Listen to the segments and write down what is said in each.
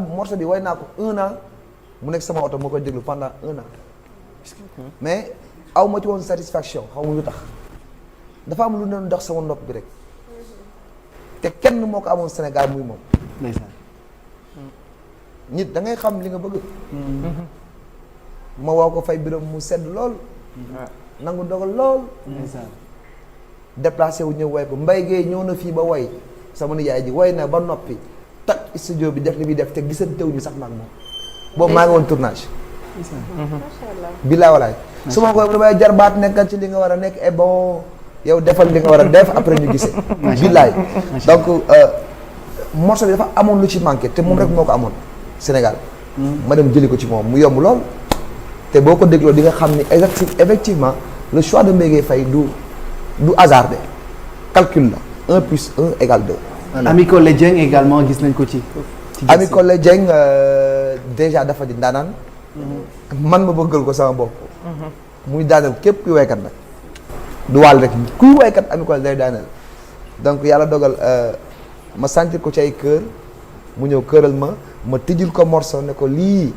morceau bi way naa ko 1 an mu nekk sama oto moo koy déglu pendant 1 an mais aw ma ci woon satisfaction xaw ma lu tax dafa am lu doon dox sama nopp bi rek te kenn moo ko amoon Sénégal muy moom. nit da ngay xam li nga bëgg. ma woo ko fay biram mu sedd lool. nangu dogal lool. déplacé wu ñëw way ko Mbaye Gueye ñëw na fii ba way sama nijaay ji way na ba noppi toj studio bi def li muy def te gisantewuñu sax maag moom. boobu maa ngi woon tournage. macha allah. billaay walaay. su ma ko damay jarbaat nekkal ci li nga war a nekk et bon yow defal li nga war a def après ñu gisee. billaay donc morceau bi dafa amoon lu ci manqué te moom rek moo ko amoon Sénégal. ma dem jëli ko ci moom mu yomb lool. te boo ko dégloo di nga xam ni effectivement le choix de Mbaye Gueye Faye du hasardé calcul la 1 plus 1 égale 2. Ami Collé Dieng également gis nañ ko ci. Ami Collé Dieng déjà dafa di ndaanaan. man ma bëggal ko sama bopp. muy daaneel képp kuy waykat nag. du wàll rek kuy waykat Ami Collé day daaneel. donc yàlla dogal ma sentir ko ci ay kër mu ñëw këral ma tijjul ko morceau ne ko lii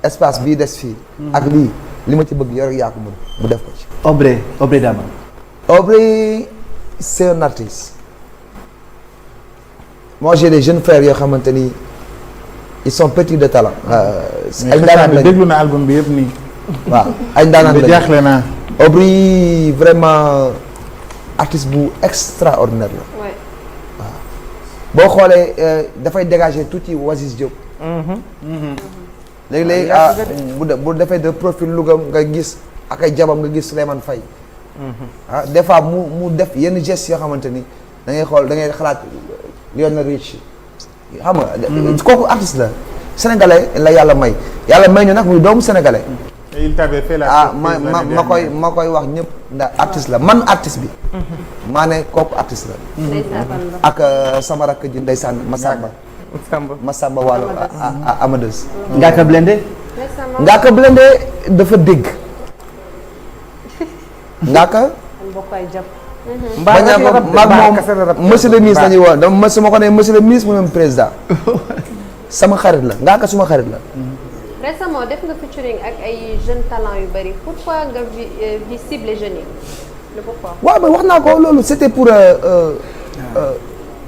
espace bii des fii. ak lii li ma ci bëgg yor yaa ko mën mu def ko ci. Obré Daba. Obré c'est un artiste. moi j'ai des jeunes frères yoo xamante ni ils sont petits de talent. ay ndaanaan lañu déglu na album bi yëpp nii. waaw ay ndaanaan lañu jaaxle naa. Obré vraiment artiste bu extraordinaire la. waaw boo xoolee dafay dégager tuuti Wasis Diop. léegi-léegi bu defee de profil Louga nga gis ak ay jabam nga gis Souleymane Faye. des fois mu def yenn gestes yoo xamante ni da ngay xool da ngay xalaat Lionel Richie xam nga. kooku artiste la sénégalais la yàlla may ñu nag muy doomu sénégalais. il t'avait fait la ma koy wax ñëpp ndax artiste la man artiste bi. maa ne kooku artiste la. ak sama rakk ji ndeysaan Massamba Wallo Amadeus. Ngaaka Blindé. Ngaaka Blindé dafa dégg. Ngaaka. bañ a ko maag moom monsieur le ministre la ñuy wax dama su ma ko nee monsieur le ministre mu ne président sama xarit la Ngaaka suma xarit la. récemment def nga featuring ak ay jeunes talents yu bari pourquoi nga vi cible jeunes yi le pourquoi. waaw mais wax naa ko loolu c'était pour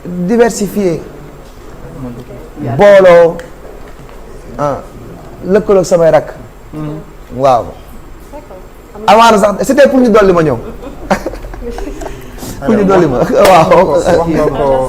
diversifier. booloo lëkkaloog samay rakk. waaw. amaana sax c'était pour ñu dolli ma ñëw. pour ñu dolli ma waaw. wax nga ko